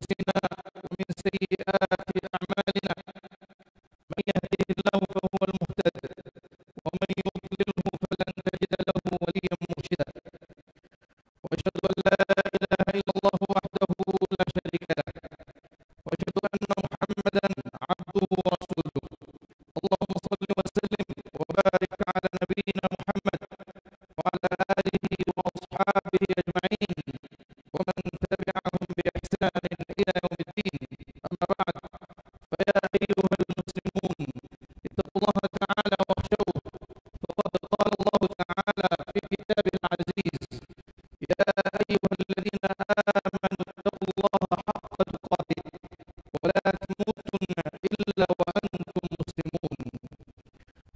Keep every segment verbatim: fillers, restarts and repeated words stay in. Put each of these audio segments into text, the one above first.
أنفسنا ومن سيئات أعمالنا. من يهده الله فهو المهتد، ومن يضلله فلن تجد له وليا مرشدا. وأشهد أن لا إله إلا الله وحده لا شريك له، وأشهد أن محمدا عبده ورسوله. اللهم صل وسلم وبارك على نبينا محمد وعلى آله وأصحابه أجمعين، ومن تبعهم بإحسان إلى يوم الدين. أما بعد، فيا أيها المسلمون، اتقوا الله تعالى واخشوه، فقد قال الله تعالى في كتابه العزيز: يا أيها الذين آمنوا اتقوا الله حق تقاته ولا تموتن إلا وأنتم مسلمون.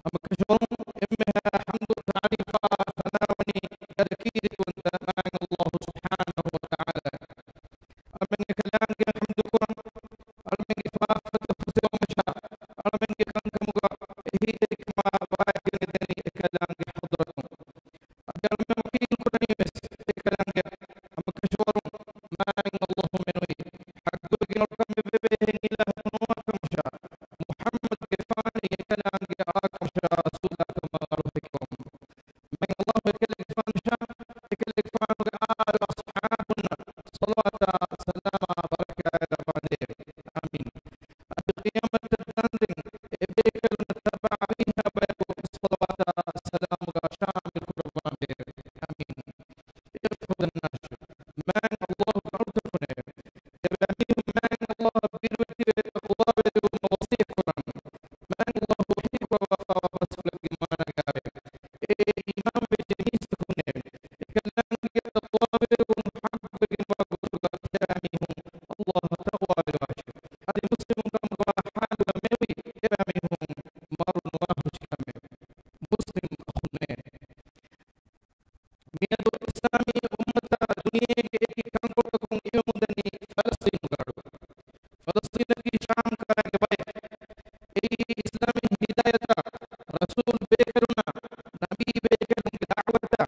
ހަމަކަށަވަރުން އެންމެހާ ޙަމްދު ތާރީފާ ފަނާވަނީ ދަރަކީ ދެކެވުންތައް މާތް ﷲ ސުބްޙާނަހޫ ވަތަޢާލާ. އަޅަމެންގެ ކަލާނގެ ޙަމްދު ކުރަން، އަޅަމެންގެ ފާފަތައް ފުސްކުރުމަށާ، އަޅަމެންގެ ކަންކަމުގަ އެހީތެރިކަމާ ބައިވެގެންދެނީ އެކަލާނގެ ޙަޟްރަތުން. އަދި އަޅަމެން ވަކީލު ކުރަނީވެސް އެކަލާނގެ ހަމަކަށަވަރުން މާތް ﷲ މެނުވީ ޙައްޤުވެގެން އޮތްކަމެއް ވެވޭހެން އިލާހަކު ނުވާކަމަށާ، މުޙައްމަދުގެފާނީ އެކަލާނގެ އާކަމަށާ ރަސޫލާކަމަށް އަޅުވެފައިވަމުން. މާތް ﷲ އެކަލޭގެފާނަށާ، އެކަލޭގެފާނުގެ އާލު އަޞްޙާބުންނަށް ޞަލަވާތާ ސަލާމާ ބަރަކާތް ލައްވާނދޭވެ. އާމީން. އަދި ޤިޔާމަތްތައް ދާންދެން އެބޭކަލުންނަށް ތަބާވީހާ ބަޔަކު ޞަލަވާތާ ސަލާމުގަ ޝާމިލް ކުރައްވާނދޭވެ. އާމީން. އެއަށްފަހު ދަންނާށި، މާތް ﷲ ގެ އަޅުތަކުންނޭވެ! އެބައިމީހުން މާތް ﷲ އަށް ބިރުވެއްޖެވެ. ތަޤްވާވެރިވުމަށް ވަޞިއްޔަތް ކުރަން. މާތް ﷲ ވަޙީކުރައްވާފައިވާ ބަސްފުޅެއްގެ މާނަގައިވޭ. އޭ އީމާންވެއްޖެ މީސްތަކުންނޭވެ! އެކަލާނގެއަށް ތަޤްވާވެރިވުން ޙައްޤުވެގެންވާ ގޮތުގަ ތިޔަބައިމީހުން ﷲ އަށް ތަޤްވާވެރިވާށި. އަދި މުސްލިމުން ކަމުގަ ވާ ޙާލުގަ މެނުވީ އެބައިމީހުން މަރު ނުވާހުށިކަމެވެ. މުސްލިމް އަޚުންނޭ! މިއަދު އިސްލާމީ އުއްމަތާ ދުނިޔޭގެ އެކި ކަންކޮޅުތަކުން އިވެމުންދަނީ ފަލަސްޠީނުގެ ގަޑު. ފަލަސްޠީނަކީ ޝާމް ކަރައިގެ ބައެއް. އެއީ އިސްލާމީ ހިދާޔަތާ، ރަސޫލް ބޭކަލުންނާ، ނަބީ ބޭކަލުންގެ ދަޢުވަތާ،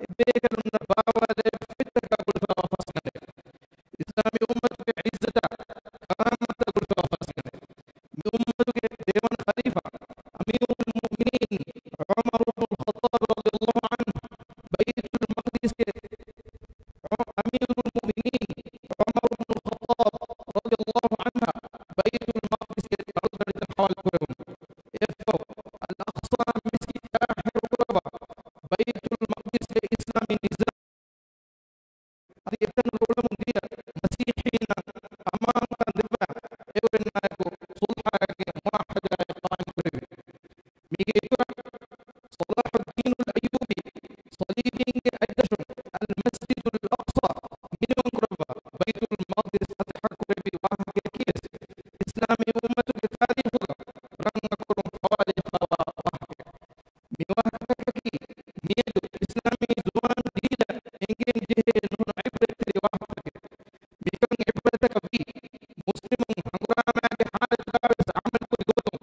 އެބޭކަލުންނަށް ބާވާލެއްވި ފޮތްތަކާ ގުޅިފައިވާ ފަސްގަނޑެއް. އިސްލާމީ އުއްމަތުގެ ޢިއްޒަތާ، ކަރާމަތާ ގުޅިފައިވާ ފަސްގަނޑެއް. މި އުއްމަތުގެ ދެވަނަ ޚަލީފާ އަމީރުލް މުއުމިނީން ޢުމަރު ބުނުލް ޚައްޠާބް ރަޟިޔަﷲ ޢަންހު ބައިތުލް މަޤްދިސްގެ، ޢު-، އަމީރުލް މުއުމިނީން ޢުމަރު ބުނުލް ޚައްޠާބް ރަޟިޔަﷲ ޢަންހާ ބައިތުލް މަޤްދިސްގެ އަޅުގަނޑުތައް ޙަވާލު ކުރެވުނު. އެއަށްފަހު އަލް އަޤްޞާ މިސްކިތާ ހަރުކުރައްވާ ބައިތުލް މަޤްދިސްގެ އިސްލާމީ ނިޒާމް އަދި އެތަނުގެ އުޅެމުން ދިޔަ މަސީޙީންނަށް އަމާންކަން ދެއްވާ އެއުރެންނާއެކު ޞުލްޙާއެއް މުޢާހަދާއެއް ޤާއިމް ކުރެވި. މީގެ އިތުރަށް ޞަލާޙުއްދީނުލް އައްޔޫބީ ޞަލީބީންގެ އަތްދަށުން އަލް މަސްޖިދުލް އަޤްޞާ މިނިވަންކުރައްވާ ބައިތުލް މަޤްދިސް ފަތަޙަ ކުރެއްވި ވާހަކަޔަކީވެސް އިސްލާމީ އުއްމަތުގެ ތާރީޚުގަ ރަނގަކުރުން ފަވާލެވިފައިވާ ވާހަކަ. މި ވާހަކަތަކަކީ މިއަދު އިސްލާމީ ޒުވާން ދީލަށް އެނގެން ޖެހޭ ނުހުނު ޢިބްރަތްތެރި ވާހަކަތަކެއް. މިކަން ޢިބްރަތަކަށް ވީ، މުސްލިމުން ހަނގުރާމާގެ ޙާލަތުގައިވެސް ޢަމަލުކުރި ގޮތުން،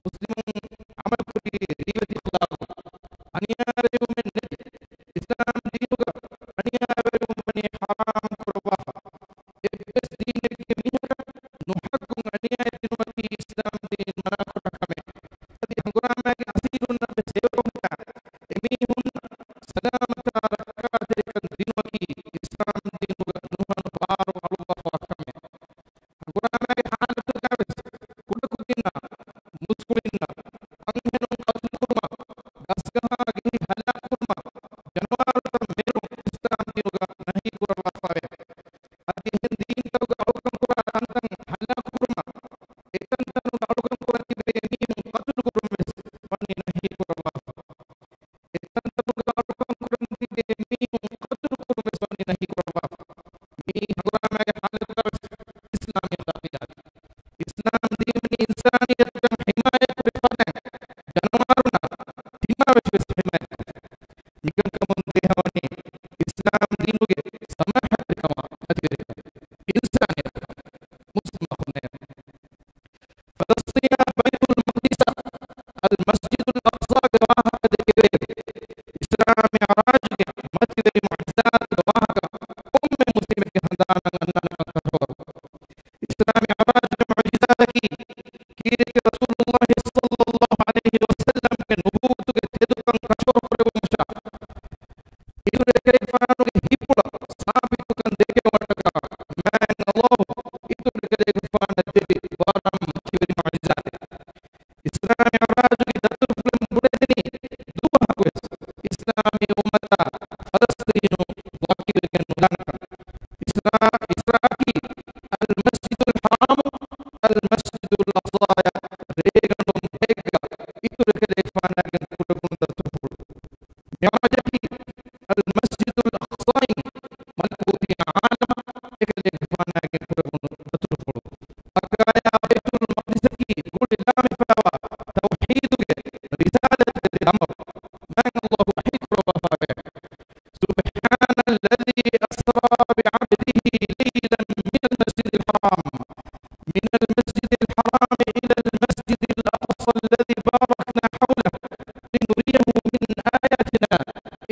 މުސްލިމުން ޢަމަލުކުރީ ރީވެތި އިޚްލާޤުން. އަނިޔާވެރިވުމެއް ނެތި، އިސްލާމް ދީނުގަ އަނިޔާވެރިވުން ވަނީ ޙަރާމް ކުރައްވާފަ. އެ ކަށަވަރު ކުރެވުމަށާ، އިތުރު އެކަލޭގެފާނުގެ ހިތްޕުޅަށް ސާބިތުކަން ދެކެވުމަށްޓަކާ، މާތް ﷲ އިތުރު އެކަލޭގެފާނަށް ދެއްވި ވަރަށް މަތިވެރި މުޢުޖިޒާތެއް. އިސްރާ މިޢުރާޖުގެ ދަތުރުފުޅުން ބުނެދިނީ ދުވަހަކުވެސް އިސްލާމީ އުއްމަތާ ފަލަސްޠީނު ވަކިވެގެން ނުދާނެކަން. އިސްރާ، އިސްރާއަކީ އަލްމަސްޖިދުލް ޙަރާމު، އަލްމަސްޖިދުލް އަޤްޞާޔާ ރޭގަނޑުން ބައެއްގަ އިތުރު އެކަލޭގެފާނާގެން ކުރެވުނު ދަތުރުފުޅު. މިޢުރާޖަކީ އަލްމަސްޖިދުލް އަޤްޞާއިން މަލަކޫތީ ޢާލަމަށް އެކަލޭގެފާނާގެން ކުރެވުނު ދަތުރުފުޅު. އަކާޔާ ބައިތުލް މަޤްދިސަކީ ގުޅިލާމެފާވާ ތައުޙީދުގެ ރިސާލަތުގެ ދަމަރު. މާތް ﷲ ވަޙީ ކުރައްވާފައިވޭ. سبحان الذي أسرى بعبده ليلا من المسجد الحرام، من المسجد الحرام إلى المسجد الأقصى الذي باركنا حوله لنريه من آياتنا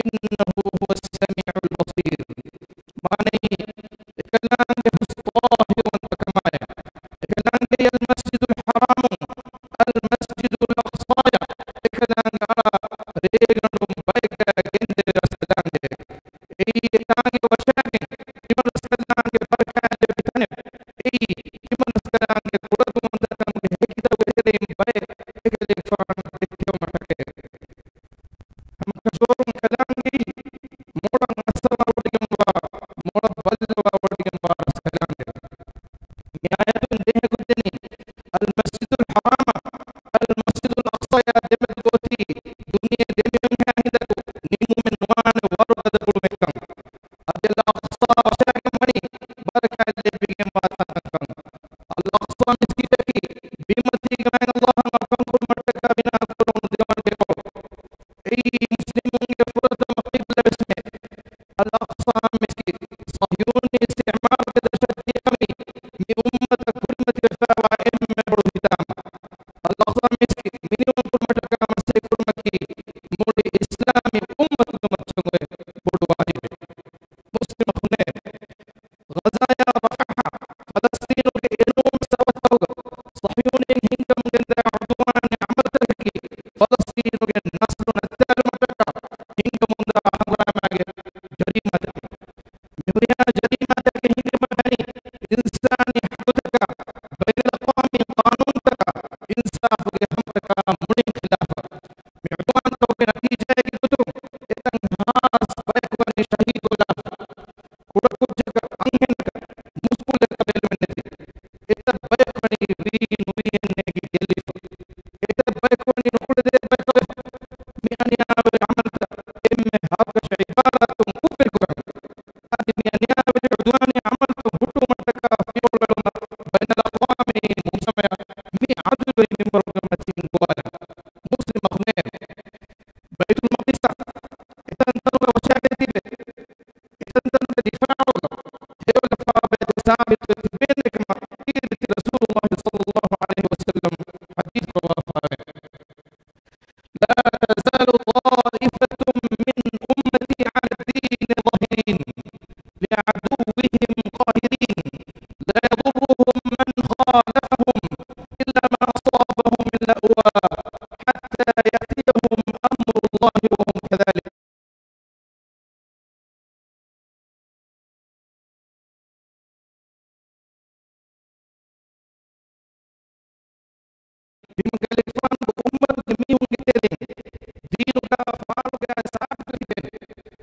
إنه هو السميع البصير. މާނައީ، އެކަލާނގެ ހުސް ޠާހިރުވަންތަކަމާއި، އެކަލާނގެ އަލްމަސްޖިދުލް ޙަރާމުން އަލްމަސްޖިދުލް އަޤްޞާޔަށް އެކަލާނގެ އަރާ ރޭގަނޑުން ބައެއްގަ ގެންދެވި ރަސްކަލާނގެ. އެއީ އެތާނގެ ވަށާގެން ތިމަން ރަސްކަލާނގެ ބަރަކާތް ލެއްވި ތަނެއް. އެއީ ތިމަން ރަސްކަލާނގެ ކުޅަދުންވަންތަކަމުގެ ހެކިތަކުގެ ތެރެއިން ބައެއް އެކަލޭގެފާނު ދެއްކެވުމަށްޓަކައި. ހަމަ ކަށަވަރުން ކަލާނގެއީ މޮޅަށް އައްސަވާވޮޑިގެންވާ، މޮޅަށް ބައްލަވާވޮޑިގެންވާ ރަސްކަލާނގެ. މި އާޔަތުން ދޭހަކޮށްދެނީ އަލްމަސްޖިދުލް ޙަރާމާ އަލްމަސްޖިދުލް އަޤްޞާޔާ ދެމެދު ގޯތީ ދުނިޔެ ދެމިވެންހާ ހިނދަކު ނިމުމެއް ނުވާނެ ވަރުގަދަ ގުޅުމެއްކަން. އަދި އަލްއަޤްޞާ ވަށާގެން ވަނީ ބަރަކާތް ލެއްވިގެންވާ ތަންކަން. އަލްއަޤްޞާ މިސްކިތަކީ ބިންމަތީގަ މާތް ﷲ އަށް އަޅުކަންކުރުމަށްޓަކާ ބިނާކުރެވުނު ދެވަނަ ދެކޮޅު. އެއީ މުސްލިމުންގެ ފުރަތަމަ ޤިބްލަ ވެސްމެ. އަލްއަޤްޞާ މިސްކިތް ޞަހްޔޫނީ އިސްތިޢުމާރުގެ ދަށަށް ދިޔަކަމީ މި އުއްމަތަށް ކުރިމަތިވެފައިވާ އެންމެ ބޮޑު ހިތާމަ. އަލްއަޤްޞާ މިސްކިތް މިނިވަންކުރުމަށްޓަކާ މަސައްކަތް ކުރުމަކީ މުޅި އިސްލާމީ އުއްމަތުގެ މައްޗަށް އޮތް ބޮޑު ވާޖިބެއް. މުސްލިމް އަޚުންނޭ، ޣަޒާއާ ރަފަޙަށް ފަލަސްޠީނުގެ އެނޫން ސަވަތަކުގަ ޞަހްޔޫނީން ހިންގަމުން ގެންދާ ޢުދުވާނީ ޢަމަލުތަކަކީ ފަލަސްޠީނުގެ ނަސްލު ނައްތާލުމަށްޓަކާ ހިންގަމުންދާ ހަނގުރާމާގެ ޖަރީމާތަކެއް. މިހުރިހާ ޖަރީމާތަކެއް ހިނގިވަޑައިގަންނަވަނީ އިންސާނީ ޙައްޤުތަކާ ބައިނަލްއަޤްވާމީ ޤާނޫނުތަކާ އިންސާފުގެ ހަމަތަކާ މުޅިން ޚިލާފަށް. މި ޢުދުވާންތަކުގެ ނަތީޖާއެއްގެ ގޮތުން އެތައް ހާސް ބަޔަކު ވަނީ ޝަހީދުވެލާފަ. ކުޑަކުއްޖަކަށް އަންހެނަކަށް މުސްކުޅިއަކަށް ބެލުމެއް ނެތި. އެތައް ބަޔަކު ވަނީ ވީ ނުވީއެއް ނެގި ގެއްލިފަ. އެތައް ބަޔަކު ވަނީ ނުކުޅެދޭ ބަޔަކަށް ވެފަ. މި އަނިޔާވެރި ޢަމަލުތައް އެންމެ ހަރުކަށި ޢިބާރާތުން ކުށްވެރިކުރަން. އަދި މި އަނިޔާވެރި ޢުދުވާނީ ޢަމަލުތައް ހުއްޓުވުމަށްޓަކާ ފިޔަވަޅު އެޅުމަށް ބައިނަލްއަޤްވާމީ މުޖްތަމަޢަށް މި ޢަދުލުވެރި މިންވަރުގެ މަތީން ގޮވާލަން. މުސްލިމް އަޚުންނޭ، ބައިތުލް މަޤްދިސްއަށް އެތަންތަނުގަ ވަށާގެން ތިބެ، އެތަންތަނުގެ ދިފާޢުގަ ހެޔޮލަފާ ބައެއް ސާބިތުވެ ތިބޭނެ ކަމަށް ކީރިތި ރަސޫލުﷲ ޞައްލަﷲ ޢަލައިހި ވަސައްލަމް ޙަދީޘް ކުރައްވާފައެވެ. لا تزال طائفة من أمتي على الدين ظاهرين لعدوهم قاهرين لا يضرهم من خالفهم إلا ما أصابهم من لأواء حتى يأتيهم أمر الله وهم كذلك. ތިމަން ކަލޭގެފާނުގެ އުއްމަތުގެ މީހުންގެ ތެރެއިން ދީނުގަ ފާޅުގައި ސާބިތުވެ ތިބޭނެ.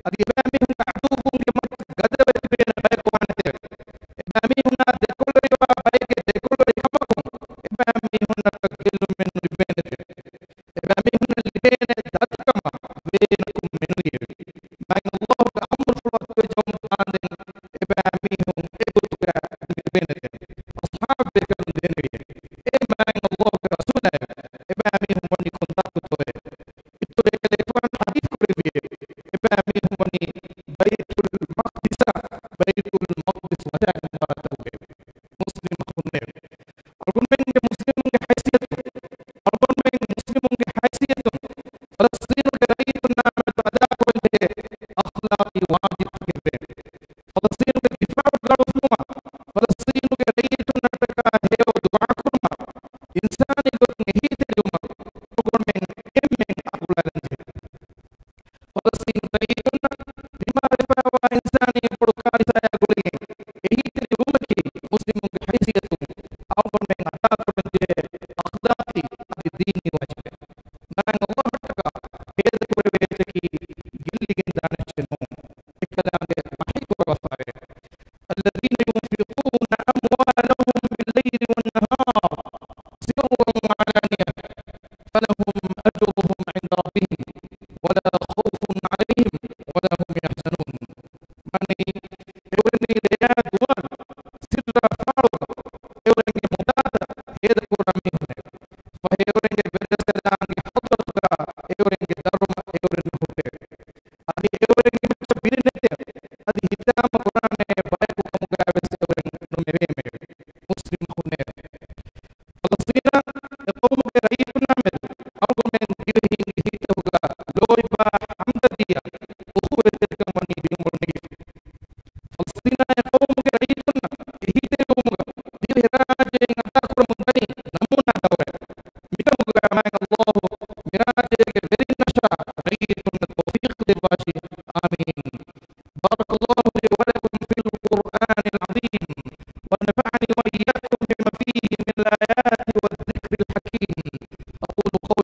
އަދި އެބައިމީހުންގެ ޢަދުއްވުންގެ މައްޗަށް ގަދަވެ ތިބޭނެ ބަޔަކު ވާނެތެވެ. އެބައިމީހުންނާ ދެކޮޅުވެރިވާ ބައެއްގެ ދެކޮޅުވެރިކަމަކުން އެބައިމީހުންނަށް ގެއްލުމެއް ނުލިބޭނެތެވެ. އެބައިމީހުންނަށް ލިބޭނެ ދަތިކަމާ ވޭނަކުން މެނުވިއެވެ. މާތް ﷲ ގެ އަމުރުފުޅު އަތުވެއްޖައުމުން ދާންދެން އެބައިމީހުން އެގޮތުގަ ނިދިބޭނެތެވެ. އަޞްޙާބު ބޭކަލުން ދޭނެވިއެވެ. އޭ މާތް ﷲ ގެ ރަސޫލާއެވެ! އެބައިމީހުން ވަނީ ކޮންތާކުތޯއޭ؟ އިތުރު އެކަލޭގެފާނު ޙަދީޘް ކުރެއްވިއެވެ. އެބައިމީހުން ވަނީ ބައިތުލް މަޤްދިސާ، ބައިތުލް މަޤްދިސް ވަށާގެންވާތަކުގެ މުސްލިމް އަޚުންނޭވެ! އަޅުގަނޑުމެންގެ މުސްލިމުންގެ ހައިސިއްޔަތުން، އަޅުގަނޑުމެން މުސްލިމުންގެ ހައިސިއްޔަތުން ފަލަސްޠީނުގެ ރައްޔިތުންނާ މެދު އަދާކުރަންޖެހޭ އަޚްލާޤީ ވާޖިބްތަކެއްވޭ. ފަލަސްޠީނުގެ ދިފާޢުގަ އުފުލުމަށް، ފަލަސްޠީނުގެ ރައްޔިތުންނަށްޓަކާ ހެޔޮ ދުޢާ ކުރުމަށް، އިންސާނީ ގޮތުން އެހީތެރިވުމަށް އަޅުގަނޑުމެން އެންމެން އަގުލާލަންޖެހޭ. އަޅުގަނޑުމެން އަދާކުރަންޖެހޭ އަޚްލާޤީ އަދި ދީނީ ވާޖިބެއް. މާތް ﷲ އަށްޓަކާ ހޭދަކުރެވޭ އެއްޗަކީ ގެއްލިގެން ދާނެއްޗެއް ނޫން. އެކަލާނގެ ވަޙީ ކުރައްވާފައެވެ. الذين ينفقون أموالهم بالليل والنهار سرا وعلانية فلهم أجرهم عند ربهم ولا خوف عليهم ولا هم يحزنون. މާނައީ، އެއުރެންނީ ލޭޔާ ދުވާލު ސިއްރާ ފާޅުގަ އެއުރެންގެ މުދާތައް ހޭދަކުރާ މީހުންނެވެ. ފަހެ އެއުރެންގެ ވެރިރަސްކަލާނގެ ޙަޟްރަތުގަ އެއުރެންގެ ދަރުމަ އެއުރެންނަށް ހުއްޓެވެ. އަދި އެއުރެންގެ މައްޗަށް ބިރެއް ނެތެވެ. އަދި ހިތާމަ ކުރާނެ ބަޔަކު ކަމުގައިވެސް އެއުރެން ނުމެވޭމެވެ. މުސްލިމް އަޚުންނޭވެ! ފަލަސްޠީނާ އެ ޤައުމުގެ ރައްޔިތުންނާ މެދު އަޅުގަނޑުމެން ދިވެހިންގެ ހިތްތަކުގަ ލޯތްބާ ހަމްދަރްދީއާ އުޚުވަތްތެރިކަން ވަނީ ބިނުމުޅުން ނެގިފި. ފަލަސްޠީނާ އެ ޤައުމުގެ ރައްޔިތުންނަށް އެހީތެރިވުމުގަ ދިވެހިރާއްޖެއިން އަދާކުރަމުންދަނީ ނަމޫނާ ދައުރެއް. މިކަމުގަ މާތް ﷲ މިރާއްޖޭގެ ވެރިންނަށާ ރައްޔިތުންނަށް ތައުފީޤު ދެއްވާށި. އާމީން. بارك الله لي ولكم في القرآن العظيم، ونفعني وإياكم بما فيه من الآيات والذكر الحكيم. أقول قولي